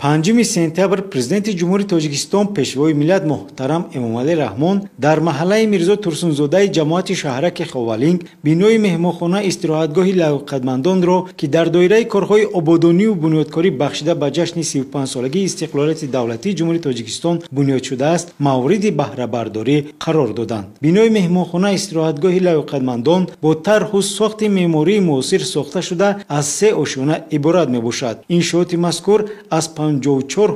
5 сентябр Президенти Ҷумҳурии Тоҷикистон, Пешвои миллат муҳтарам Эмомалӣ Раҳмон дар маҳаллаи Мирзо Турсунзодаи ҷамоати шаҳраки Ховалинг бинои меҳмонхона истироҳатгоҳи лаёқатмандонро, ки дар доираи корҳои ободонию бунёдкорӣ бахшида ба ҷашни 35-солагии истиқлолияти давлатии Ҷумҳурии Тоҷикистон бунёд шудааст, мавриди баҳрабардорӣ қарор доданд. Бинои меҳмонхона истироҳатгоҳи лаёқатмандон бо тарҳу сохти меъмории муосир сохта шуда, аз се ошёна иборат мебошад. Иншооти мазкур аз 54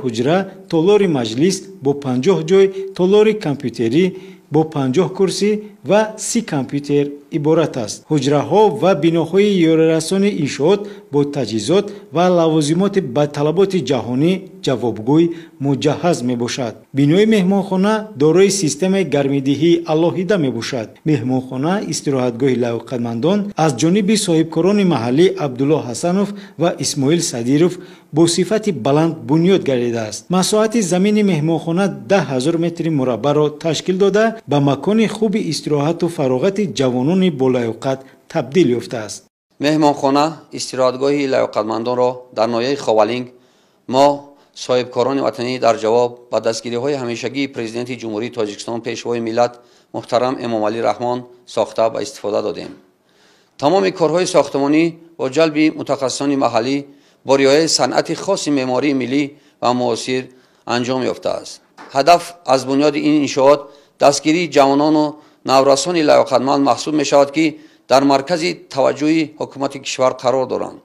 ҳуҷра, толори маҷлис бо 50 ҷой, толори компютерӣ бо 50 курсӣ ва 30 компютер иборат аст. Ҳуҷраҳо ва биноҳои ёрирасони иншоот бо таҷҳизот ва лавозимоти ба талаботи ҷаҳонӣ ҷавобгӯй муҷаҳҳаз мебошад. Бинои меҳмонхона дорои системаи гармидиҳии алоҳида мебошад. Меҳмонхона истироҳатгоҳи лаёқатмандон аз ҷониби соҳибкорони маҳаллӣ Абдулло Ҳасанов ва Исмоил Садиров бо сифати баланд бунёд гардидааст. Масоҳати замини меҳмонхона 10 000 метри мураббаъро ташкил дода, ба макони хуби истироҳату фароғати ҷавонони болаёқат табдил ёфтааст. Меҳмонхона истироҳатгоҳи лаёқатмандонро дар ноҳияи Ховалинг мо, соҳибкорони ватанӣ, дар ҷавоб ба дастгириҳои ҳамешагии Президенти Ҷумҳурии Тоҷикистон, Пешвои миллат муҳтарам Эмомалӣ Раҳмон сохта ба истифода додем. Тамоми корҳои сохтмонӣ бо ҷалби мутахассисони маҳаллӣ, бо риояи санъати хоси меъмории миллӣ ва муосир анҷом ёфтааст. Ҳадаф аз бунёди ин иншоот дастгирии ҷавонону наврасони лаёқатманд маҳсуб мешавад, ки дар маркази таваҷҷӯҳи ҳукумати кишвар қарор доранд.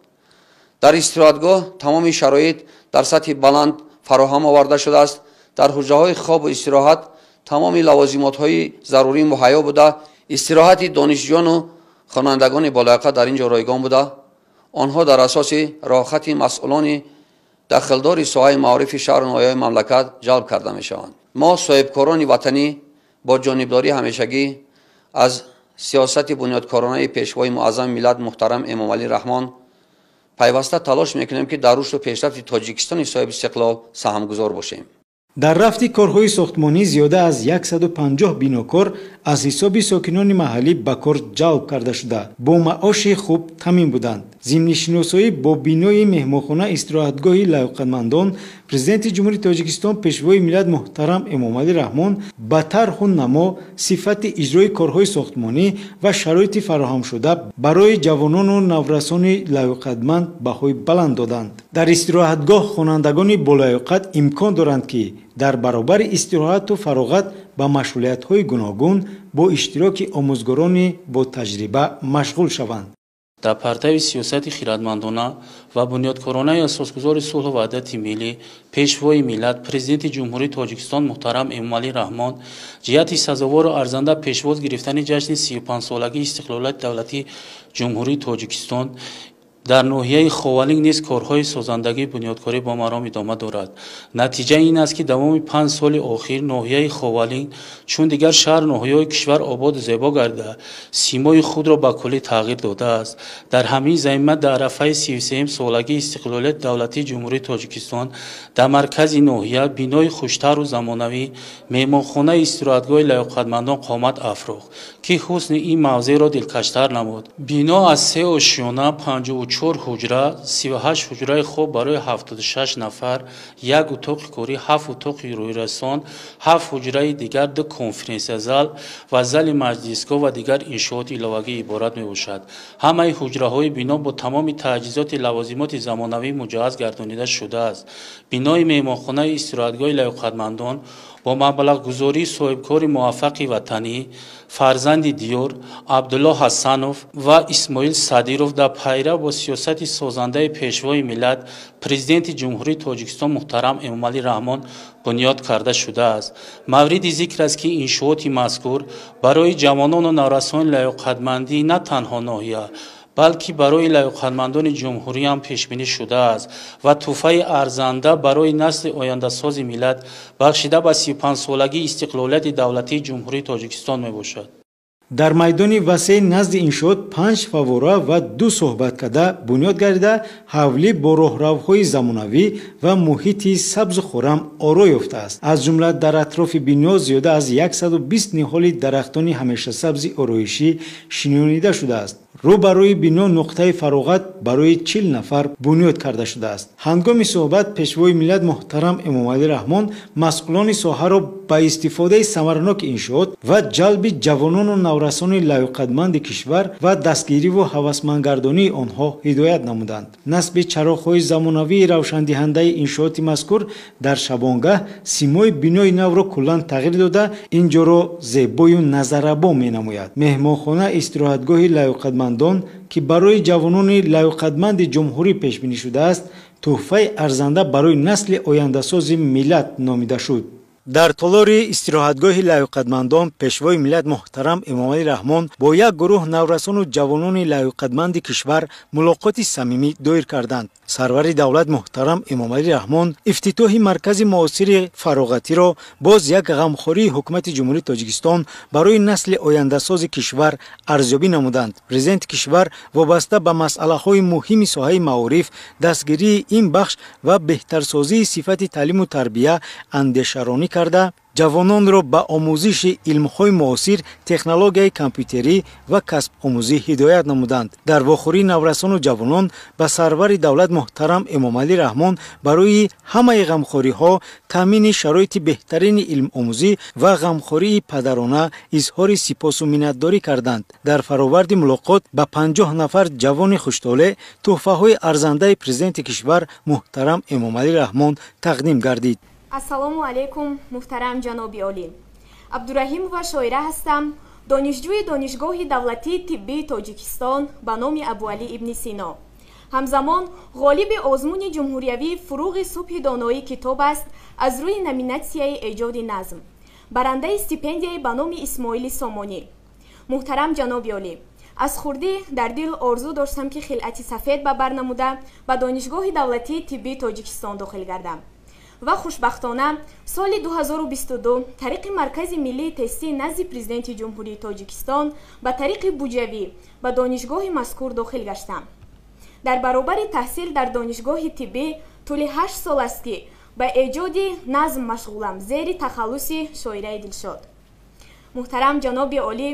Дар истироҳатгоҳ тамоми шароит дар сатҳи баланд фароҳам оварда шудааст. Дар ҳуҷраҳои хобу истироҳат тамоми лавозимотҳои зарурӣ муҳайё буда, истироҳати донишҷӯёну хонандагони болаёқат дар ин ҷо ройгон буда, онҳо дар асоси роҳхати масъулони дахлдори соҳаи маорифи шаҳру ноҳияҳои мамлакат ҷалб карда мешаванд. Мо, соҳибкорони ватанӣ, бо ҷонибдории ҳамешагӣ аз сиёсати бунёдкоронаи Пешвои муаззами миллат муҳтарам Эмомалӣ Раҳмон пайваста талош мекунем, ки дар рушду пешрафти Тоҷикистони соҳиби истиқлол саҳмгузор бошем. Дар рафти корҳои сохтмонӣ зиёда аз 150 бинокор аз ҳисоби сокинони маҳаллӣ ба кор ҷалб карда шуда, бо маоши хуб таъмин буданд. Зимни шиносоӣ бо бинои меҳмонхона истироҳатгоҳи лаёқатмандон Президенти Ҷумҳурии Тоҷикистон, Пешвои миллат муҳтарам Эмомалӣ Раҳмон ба тарҳу намо, сифати иҷрои корҳои сохтмонӣ ва шароити фароҳамшуда барои ҷавонону наврасони лаёқатманд баҳои баланд доданд. Дар истироҳатгоҳ хонандагони болаёқат имкон доранд, ки дар баробари истироҳату фароғат ба машғулиятҳои гуногун бо иштироки омӯзгорони ботаҷриба машғул шаванд. Дар партави сиёсати хиратмандона ва бунёдкоронаи асосгузори сулҳу ваҳдати миллӣ, Пешвои миллат, Президенти Ҷумҳурии Тоҷикистон муҳтарам Эмомалӣ Раҳмон ҷиҳати сазовору арзанда пешвоз гирифтани ҷашни 35-солагии истиқлолияти давлатии Ҷумҳурии Тоҷикистон дар ноҳияи Ховалинг низ корҳои созандагии бунёдкорӣ бо маром идома дорад. Натиҷаи ин аст, ки давоми 5 соли охир ноҳияи Ховалинг чун дигар шаҳру ноҳияҳои кишвар ободу зебо гардида, симои худро ба куллӣ тағйир додааст. Дар ҳамин замина дар арафаи 33-солагии истиқлолияти давлатии Ҷумҳурии Тоҷикистон дар маркази ноҳия бинои хуштару замонавӣ, меҳмонхонаи истироҳатгоҳи лаёқатмандон қомат афрохт, ки ҳусни ин мавзеъро дилкаштар намуд. Бино аз се ошёна, 54 ҳуҷра, 38 ҳуҷраи хоб барои 76 нафар, як утоқи корӣ, ҳафт утоқи рӯйрасон, ҳафт ҳуҷраи дигар, ду конференсия-зал ва зали маҷлисгоҳ ва дигар иншооти иловагӣ иборат мебошад. Ҳамаи ҳуҷраҳои бино бо тамоми таҷҳизоти лавозимоти замонавӣ муҷаҳҳаз гардонида шудааст. Бинои меҳмонхонаи истироҳатгоҳи лаёқатмандон бо маблағгузории соҳибкори муваффақи ватанӣ, фарзанди диёр Абдулло Ҳасанов ва Исмоил Садиров дар пайрав бо сиёсати созандаи Пешвои миллат, Президенти Ҷумҳурии Тоҷикистон муҳтарам Эмомалӣ Раҳмон бунёд карда шудааст. Мавриди зикр аст, ки иншооти мазкур барои ҷавонону наврасони лаёқатмандӣ на танҳо ноҳия, балки барои лаёқатмандони ҷумҳурӣ ҳам пешбинӣ шудааст ва тӯҳфаи арзанда барои насли ояндасози миллат бахшида ба 35-солагии истиқлолияти давлатии Ҷумҳурии Тоҷикистон мебошад. Дар майдони васеи назди иншоот панҷ фаввора ва ду суҳбаткада бунёд гардида, ҳавлӣ бо роҳравҳои замонавӣ ва муҳити сабзу хуррам оро ёфтааст. Аз ҷумла дар атрофи бино зиёда аз 120 ниҳоли дарахтони ҳамешасабзи ороишӣ шинонида шудааст. Рӯ ба рӯи бино нуқтаи фароғат барои 40 нафар бунёд карда шудааст. Ҳангоми суҳбат Пешвои миллат муҳтарам Эмомалӣ Раҳмон масъулони соҳаро ба истифодаи самараноки иншоот ва ҷалби ҷавонону наврасони лаёқатманди кишвар ва дастгириву ҳавасмандгардонии онҳо ҳидоят намуданд. Насби чароғҳои замонавии равшандиҳандаи иншооти мазкур дар шабонгаҳ симои бинои навро куллан тағйир дода, ин ҷоро зебою назаррабо менамояд. Меҳмонхона истироҳатгоҳи лаёқатмандон, ки барои ҷавонони лаёқатманди ҷумҳурӣ пешбинӣ шудааст, тӯҳфаи арзанда барои насли ояндасози миллат номида шуд. Дар толори истироҳатгоҳи лаёқатмандон Пешвои миллат муҳтарам Эмомалӣ Раҳмон бо як гурӯҳ наврасону ҷавонони лаёқатманди кишвар мулоқоти самимӣ доир карданд. Сарвари давлат муҳтарам Эмомалӣ Раҳмон ифтитоҳи маркази муосири фароғатиро боз як ғамхории ҳукумати Ҷумҳурии Тоҷикистон барои насли ояндасози кишвар арзёбӣ намуданд. Президенти кишвар вобаста ба масъалаҳои муҳими соҳаи маориф, дастгирии ин бахш ва беҳтарсозии сифати таълиму тарбия андешаронӣ карда, ҷавононро ба омӯзиши илмҳои муосир, технологияи компютерӣ ва касбомӯзӣ ҳидоят намуданд. Дар вохӯрии наврасону ҷавонон ба сарвари давлат муҳтарам Эмомалӣ Раҳмон барои ҳамаи ғамхориҳо, таъмини шароити беҳтарини илмомӯзӣ ва ғамхории падарона изҳори сипосу миннатдорӣ карданд. Дар фароварди мулоқот ба 50 нафар ҷавони хуштолеъ тӯҳфаҳои арзандаи президенти кишвар муҳтарам Эмомалӣ Раҳмон тақдим гардид. Ассалому алайкум, муҳтарам ҷаноби олӣ. Абдураҳимова Шоира ҳастам, донишҷӯи Донишгоҳи давлатии тиббии Тоҷикистон ба номи Абуалӣ ибни Сино. Ҳамзамон ғолиби озмуни ҷумҳуриявии «Фуруғи субҳи доноӣ» китоб аст аз рӯи номинатсияи эҷоди назм. Барандаи стипендияи ба номи Исмоили Сомонӣ. Муҳтарам ҷаноби олӣ, аз хурдӣ дар дил орзу доштам, ки хилъати сафед ба бар намуда ба Донишгоҳи давлатии тиббии Тоҷикистон дохил гардам. Ва хушбахтона соли 2022 тариқи Маркази миллии тестии назди Президенти Ҷумҳурии Тоҷикистон ба тариқи буҷавӣ ба донишгоҳи мазкур дохил гаштам. Дар баробари таҳсил дар донишгоҳи тиббӣ тӯли 8 сол аст, ки ба эҷоди назм машғулам зери тахаллуси Шоираи Дилшод. Муҳтарам ҷаноби олӣ,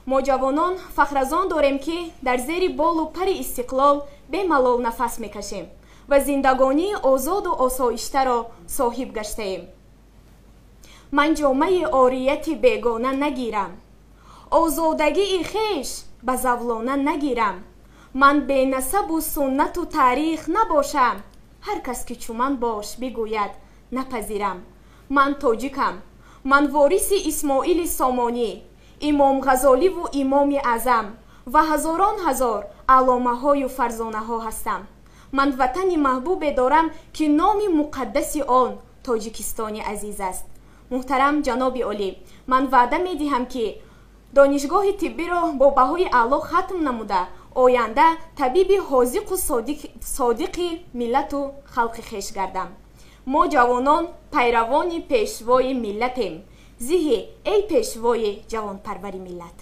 мо ҷавонон фахразон дорем, ки дар зери болу пари истиқлол бемалол нафас мекашем ва зиндагонии озоду осоиштаро соҳиб гаштаем. Ман ҷомаи орияти бегона нагирам, озодагии хеш ба завлона нагирам. Ман бенасабу суннату таърих набошам, ҳар кас ки чуман бош бигӯяд, напазирам. Ман тоҷикам, ман вориси Исмоили Сомонӣ, Имом Ғазоливу Имоми Аъзам ва ҳазорон ҳазор алломаҳою фарзонаҳо ҳастам. Ман ватани маҳбубе дорам, ки номи муқаддаси он Тоҷикистони азиз аст. Муҳтарам ҷаноби олӣ, ман ваъда медиҳам, ки донишгоҳи тиббиро бо баҳои аъло хатм намуда, оянда табиби ҳозиқу содиқи миллату халқи хеш гардам. Мо ҷавонон пайравони пешвои миллатем. Зиҳӣ, эй пешвои ҷавонпарвари миллат.